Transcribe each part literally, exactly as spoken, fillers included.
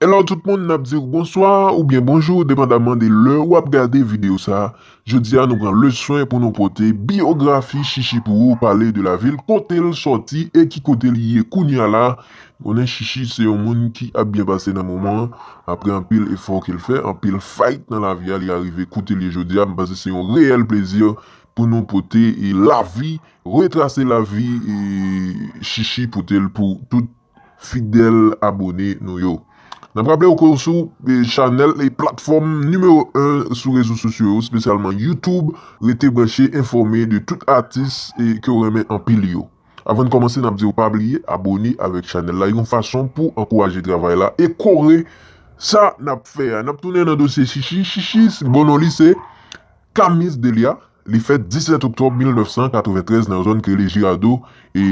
Hello tout moun, n ap di w bonswa oubyen bonjou, depandaman de lè w ap gade videyo sa a. Jodi a, nou pran le swen pou nou pote biyografi Chichi pou ou, pale de la vil, kote l sòti e ki kote li ye kounye a la. Konnen Chichi se yon moun ki ap byen pase nan moman an, apre anpil efò ke l fè, anpil fight nan lavi a, li arive kote l ye jodi a. M panse se yon reyèl plezi pou nou pote e lavi, retrase lavi e Chichi, pote l pou tout fidèl abone nou yo. N ap raple w ke w sou e, chanèl e platfòm nimewo en sou rezo sosyo yo, espesyalman YouTube. Rete branche, enfòme de tout atis e ke w renmen anpil yo. Avan n kòmanse, n ap di w pa bliye abone avèk chanèl la, yon fason pou ankouraje travay la e kore sa n ap fè a. N ap tounen nan dosye Chichi. Chichi, bon non li se Camille Delia. Li fèt disèt oktòb mil nèf san katreventrèz nan zòn ki rele Girardot e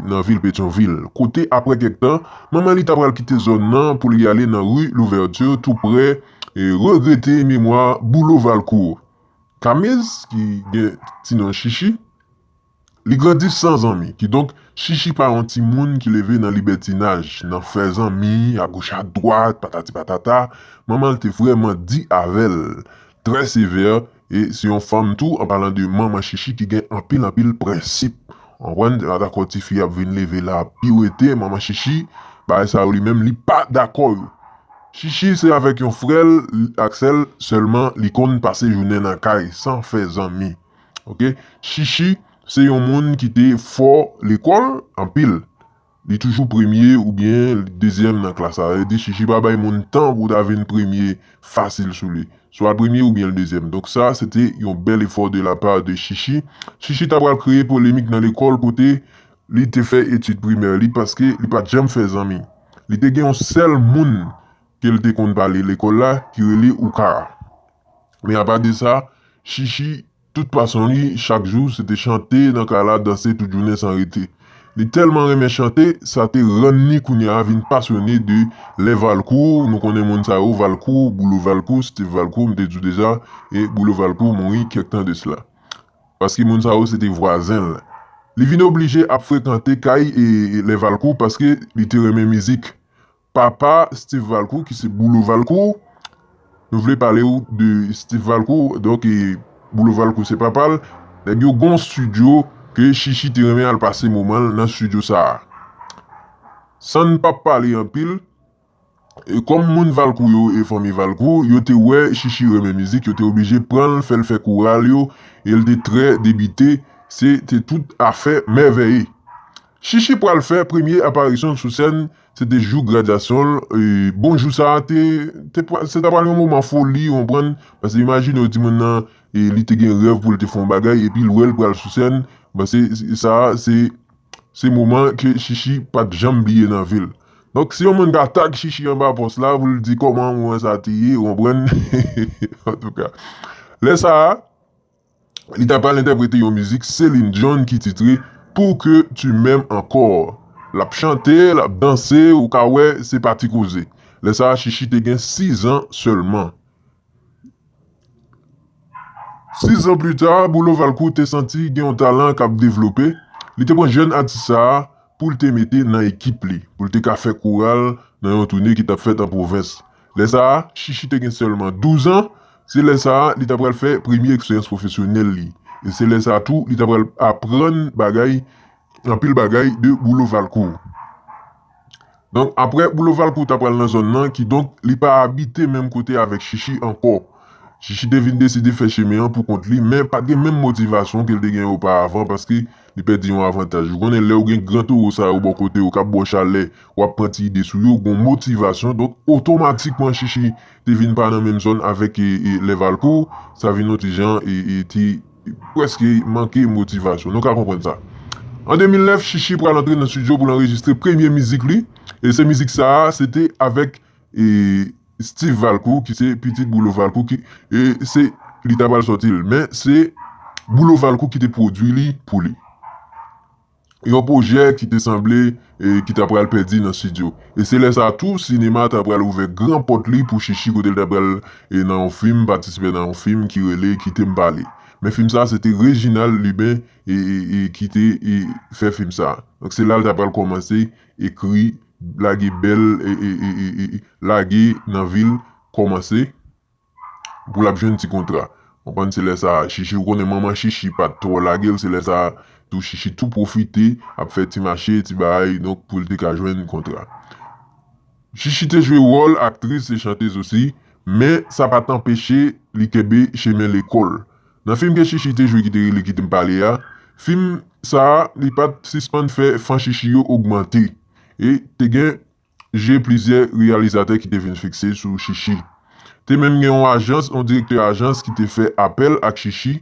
nan vil Petyonvil. Kote, apre kèk tan, manman li ta pral kite zòn nan pou li ale nan ri Louverture, tou prè e regrete memwa Boulo Valcourt. Kamiz, ki gen ti non Chichi, li grandi san zanmi. Kidonk, Chichi pa yon timoun ki leve nan libètinaj, nan fè zanmi, agoch adwat, patati patata. Manman l te vrèman di avè l, trè sevè, e se yon fanm tou, an palan de manman Chichi ki gen anpil, anpil prensip. Ou konprann? Li pa dakò tifi ap vin leve la, ap piwete, manman Chichi, bagay sa yo li menm, li pa dakò yo. Chichi se avèk yon frè l, ak sè l, sèlman li konn pase jounen nan kay, san fè zanmi. Oke? Chichi se yon moun ki te fò lekòl anpil. Li toujou premye oubyen dezyèm nan klas la. Sa vle di Chichi pa bay moun tan pou ta vin premye fasil sou li. Swa l premye oubyen l dezyèm. Donk sa, se te yon bèl efò de la part de Chichi. Chichi ta pral kreye polemik nan lekòl kote li te fè etid primè li paske li pa t janm fè zanmi. Li te gen yon sèl moun ke l te konn pale lekòl la ki rele Oukara. Men apa de sa, Chichi, tout pason li, chak jou, se te chante nan kay la, danse tout jounen san rete. Li tèlman renmen chante, sa te rann li kounye a vin pasyone de lè Valcourt. Nou konnen moun sa yo, Valcourt, Boulo Valcourt, Steve Valcourt, m te di w deja, e Boulo Valcourt mouri kèk tan de sila. Paske moun sa yo se te vwazen l. Li vin oblije ap frekante kay e, e lè Valcourt paske li te renmen mizik. Papa Steve Valcourt, ki se Boulo Valcourt. Nou vle pale w de Steve Valcourt, donk, e, Boulo Valcourt se papa l. Nèg yo gon studio ke Chichi te renmen al pase moman l nan studio sa a. San n p ap pale anpil, e, kòm moun Valcourt yo e fanmi Valcourt, yo te wè Chichi renmen mizik, yo te oblije pran l, fè l fè koral yo, e l te trè debite, se te tout afè mèvèye. Chichi pral fè premye aparisyon l sou sèn, se te jou gradyasyon l. E, bon, jou sa a te, te, se ta pral yon moman foli, ou konprann? Paske imajine w, timoun nan, e, li te gen rèv pou l te fè yon bagay, epi l wè l pral sou sèn. Bon, se, se, sa a, se, se moman ke Chichi pa t janm bliye nan vi l. Donk, si yon moun ka tag Chichi anba pòs la, pou l di kòman moman sa a te ye, ou konprann? Antouka, lè sa a, li ta pral entèprete yon mizik Céline Dion ki titre Pour que tu m'aimes encore. L ap chante, l ap danse, ou ka wè se pa ti koze. Lè sa a, Chichi te gen sis an sèlman. Sis an pli ta, Boulo Valcourt te santi gen yon talan k ap devlope. Li te pran jèn atis sa a pou l te mete nan ekip li, pou l te ka fè koral nan yon toune ki t ap fèt an pwovens. Lè sa a, Chichi te gen sèlman douz an. Se lè sa a, li ta pral fè premye eksperyans pwofesyonèl li. E se lè sa a tou, li ta pral aprann bagay, anpil bagay de Boulo Valcourt. Donk, apre Boulo Valcourt ta pral nan zòn nan, kidonk, li pa abite menm kote avèk Chichi ankò. Chichi te vin deside fè chemen an pou kont li, men pa t gen menm motivasyon ke l te gen oparavan, paske li pèdi yon avantaj. Ou konnen, lè w gen gran towo sa yo bò kote w k ap ba w chalè, w ap pran ti ide sou yo, gon motivasyon. Donk, otomatikman, Chichi te vin pa nan menm zòn avèk, e, e, lè Valcourt, sa vin yon ti jan, e, e, ti, prèske manke motivasyon. Nou ka konprann sa. An de mil nèf, Chichi pral antre nan estidyo pou l anrejistre premye mizik li. E se mizik sa a, se te avèk, e, Steve Valcourt, ki se pitit Boulo Valcourt, ki, e se, li ta pral sòti l. Men se Boulo Valcourt ki te pwodui li pou li. Yon pwojè ki te sanble, e, ki ta pral pèdi nan estidyo. E se lè sa a tou, sinema ta pral ouvè gran pòt li pou Chichi, kote l ta pral, e, nan yon fim, patisipe nan yon fim ki rele Kite m pale. Men fim sa a, se te Reginald Lubin, e, e, e, ki te, e, fè fim sa a. Donk, se la l ta pral kòmanse ekri lage bèl, e, e, e, e, e, lage nan vil kòmanse pou l ap jwenn ti kontra. Konprann, se lè sa a, Chichi, ou konnen manman Chichi pa t twò lage l, se lè sa a tou Chichi tou pwofite ap fè ti mache, ti bagay, donk pou l te ka jwenn kontra. Chichi te jwe wòl aktris e chantèz osi, men sa pa t anpeche li kenbe chemen lekòl. Nan fim ke Chichi te jwe ki te rele Kite m pale a, fim sa a, li pa t sispann fè fan Chichi yo ogmante. E te gen je plizyè reyalizatè ki te vin fikse sou Chichi. Te menm gen yon ajans, yon direktè ajans ki te fè apèl ak Chichi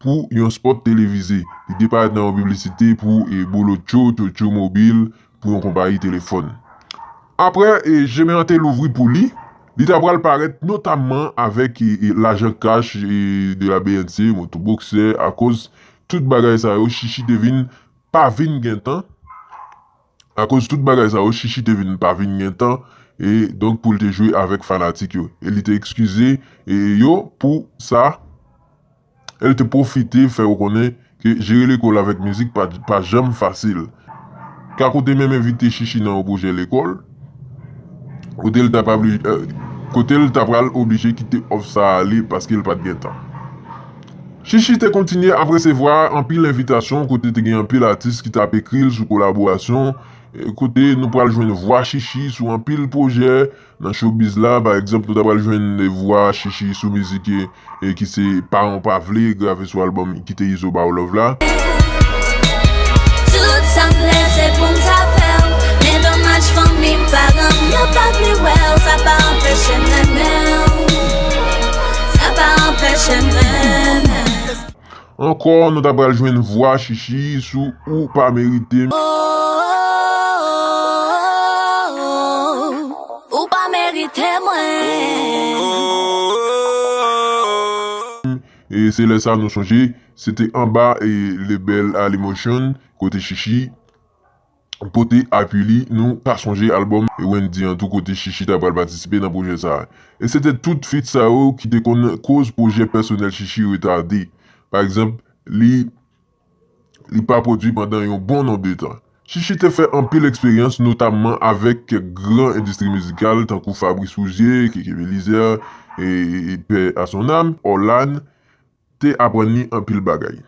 pou yon spòt televize. Li te parèt nan yon piblisite pou, e, Bolotcho, Tchotcho Mobil, pou yon konpayi telefòn. Apre, e, chemen an te louvri pou li, li ta pral parèt notamman avèk, e, e, lajan kach, e, de la B N C, moto boksè, akoz tout bagay sa yo, Chichi te vin pa vin gen tan. Akoz tout bagay sa yo, Chichi te vin pa vin gen tan, e donk pou l te jwe avèk fanatik yo. E li te ekskize, e, yo pou sa, e l te pwofite fè yo konnen ke jere lekòl avèk mizik pa, pa janm fasil. Kako te menm envite Chichi nan yon pwojè lekòl, kote l t ap abli-, e, kote l ta pral oblije kite òf sa a ale paske l pa t gen tan. Chichi te kontinye ap resevwa anpil envitasyon kote te gen anpil atis ki t ap ekri l sou kolaborasyon, e, kote nou pral jwenn vwa Chichi sou anpil pwojè nan showbiz la. Pa egzanp, nou ta pral jwenn vwa Chichi sou mizik, e, e, ki se Paran pa vle, grave sou albòm Kite Izo ba w love la. Tout sa m vle se pou m ta fè w, men domaj fanmi m, paran m yo pa vle wè w, sa pa anpeche m renmen w, sa pa anpeche m renmen w. Ankò, nou ta pral jwenn vwa Chichi sou Ou pa merite m. Oh, ou pa merite mwen. E se lè sa nou sonje, se te anba, e, label Alimotion, kote Chichi pote apui li, nou ka sonje albòm Wendy an tou kote Chichi ta pral patisipe nan pwojè sa a. E se te tout feat sa yo ki te konn koz pwojè pèsonèl Chichi retade. Pa egzanp, li, li pa pwodui pandan yon bon nonb de tan. Chichi te fè anpil eksperyans, notamman avèk kèk gran endistri mizikal, tankou Fabrice Rouzier, Keke Belizaire, e, e, e paix à son âme, Orlane, te aprann li anpil bagay.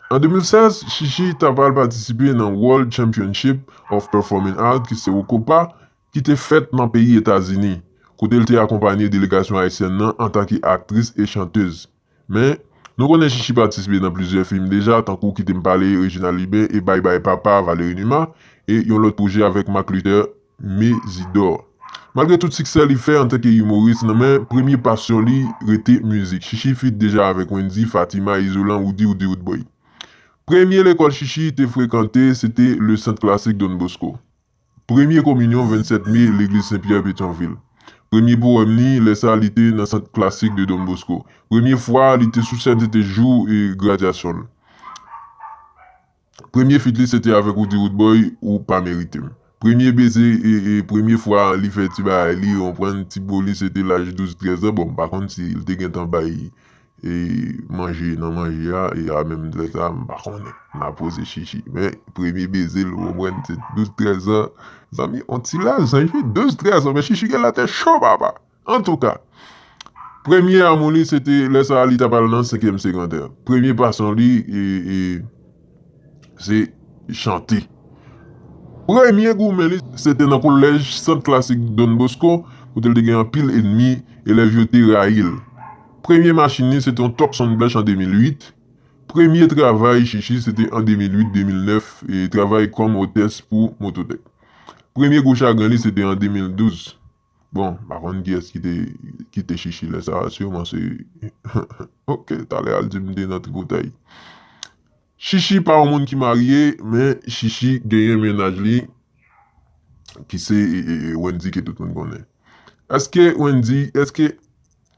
An de mil sèz, Chichi ta pral patisipe nan World Championship of Performing Arts, ki se Wocopa, ki te fèt nan peyi Etazini, kote l te akonpanye delegasyon ayisyèn nan antanke aktris e chantèz. Men, nou konnen Chichi patisipe nan plizyè fim deja, tankou Kite m pale, Reginald Lubin, e Bye Bye Papa, Valérie Numa, e yon lòt pwojè avèk Marc Luther, Mésidor. Malgre tout siksè li fè antanke imoris nan, men premye pasyon li rete mizik. Chichi feat deja avèk Wendy, Fatima, Izolan, Roody, Roody Roodboy. Premye lekòl Chichi te frekante, se te le Sant Klasik Don Bosco. Premye kominyon vennsèt me, legliz Sen Pyè, Petyonvil. Premye powèm li, lè sa li te nan Sant Klasik de Don Bosco. Premye fwa li te sou sèn, se te jou, e, gradyasyon l. Premye feat li, se te avèk Roody Roodboy, Ou pa merite m. Premye beze, e, e, premye fwa li fè ti bagay li, ou konprann, ti bo li, se te laj douz trèz an. Bon, m pa konn si l te gentan bay, e, manje nan manje a, e a menm lè sa, m pa konnen. M ap poze Chichi. Men, premye beze l, ou konprann, se douz trèz an. Zanmi, on ti laj, zanmi, douz trèz an, men Chichi gen latè cho, papa. Antouka, premye amou li, se te lè sa a li t ap al nan senkyèm segondè. Premye pasyon li, e, e, se chante. Premye goumen li, se te nan kolèj Sant Klasik Don Bosco, kote l te gen anpil ènmi, elèv yo te rayi l. Premye machin li, se te yon Tucson blanch an de mil uit. Premye travay Chichi, se te an de mil uit, de mil nèf, e travay kòm otès pou Mototech. Premye gwo chagren li, se te an de mil douz. Bon, m pa konn kiyès ki te, ki te Chichi lè sa a, siman se, ok, talè al di m te nan tripotay. Chichi pa yon moun ki marye, men Chichi genyen mennaj li, ki se, e, e, e, Wendy ke tout moun konnen. Èske Wendy, èske,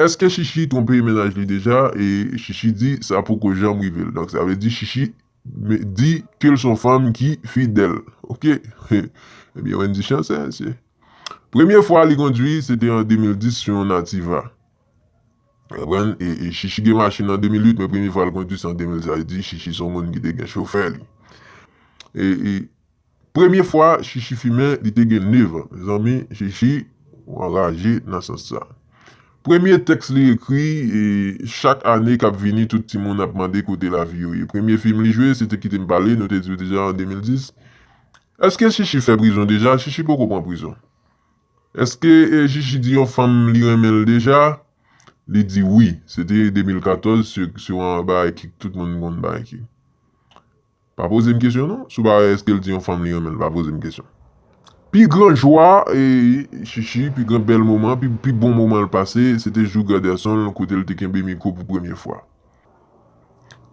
èske Chichi twonpe mennaj li deja? E Chichi di sa poko janm rive l. Donk, sa vle di Chichi me-, di ke l se yon fanm ki fidèl. Ok? Ebyen, Wendy chanse, mesye. Premye fwa li kondwi, se te an de mil dis sou yon Nativa. Ou konprann? E, e Chichi gen machin an de mil uit, men premye fwa l kondwi, se an de mil sèz. Sa vle di Chichi se yon moun ki te gen chofè li. E, e Premye fwa Chichi fimen, li te gen nèf an. Mezanmi, Chichi, ou anraje nan sans sa. Premye tèks li ekri, e chak ane k ap vini, tout timoun ap mande kote lavi yo ye. Premye fim li jwe, se te Kite m pale, nou te di w deja an de mil dis. Èske Chichi fè prizon deja? Chichi poko pran prizon. Èske e, Chichi di yon fanm li renmen l deja? Li di wi. Se te de mil katòz, se, se yon bagay ki tout moun konn bagay ki. Pa poze m kesyon non. Si w pa wè èske l di yon fanm li renmen l, pa poze m kesyon. Pi gran jwa e Chichi, pi gran bèl moman, pi, pi bon moman l pase, se te jou Graderson kote l te kenbe mikwo pou premye fwa.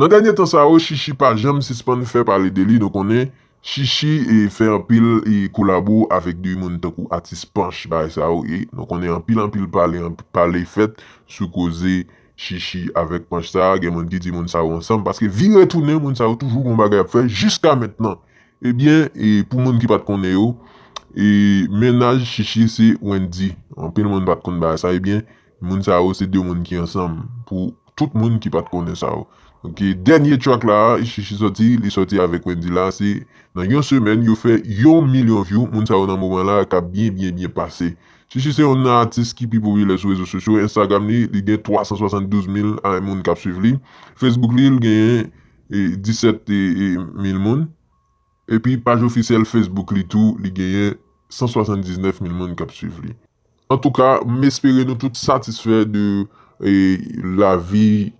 Nan dènye tan sa yo, Chichi pa janm sispann fè pale de li. Nou konnen Chichi e fè anpil e kolabo avèk de moun tankou atis Panch, bagay sa yo, e nou konnen anpil, anpil pale, anp-, pale fèt sou koze Chichi avèk Panch sa, gen moun ki di moun sa yo ansanm, paske vire tounen, moun sa yo toujou gon bagay ap fè jiska mentnan. Ebyen, e pou moun ki pa t konnen yo, e mennaj Chichi se Wendy. Anpil moun pa t konn bagay sa, ebyen, moun sa yo se de moun ki ansanm pou tout moun ki pa t konnen sa yo. Donk, e dènye track la, Chichi sòti, li sòti avèk Wendy la, se nan yon semèn, yo fè yon milyon view, moun sa yo nan moman la, k ap byen, byen, byen pase. Chichi se yon nan atis ki pi popilè sou rezo sosyo. Instagram li, li gen twa san swasanndouz mil a, moun k ap swiv li. Facebook li, li genyen e, disèt e, e, mil moun. Epi paj ofisyèl Facebook li tou, li genyen san swasanndiznèf mil moun k ap swiv li. Antouka, m espere nou tout satisfè de e, lavi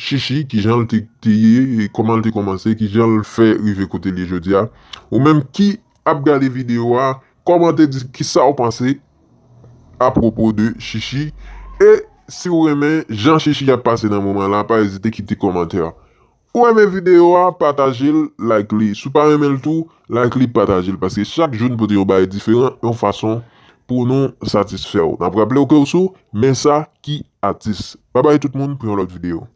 Chichi, kijan l te, te ye, e kòman l te kòmanse, kijan l fè rive kote l ye jodi a. Ou menm ki ap gade videyo a, kòmante di kisa w panse apwopo de Chichi. E si w renmen jan Chichi ap pase nan moman la, pa ezite kite kòmantè. Ou renmen videyo a, pataje l, like li. Si w pa renmen l tou, like li, pataje l. Paske chak jou n pote yon bagay diferan, yon fason pou nou satisfè w. N ap raple w ke w sou Men sa ki atis. Babay tout moun pou yon lòt videyo.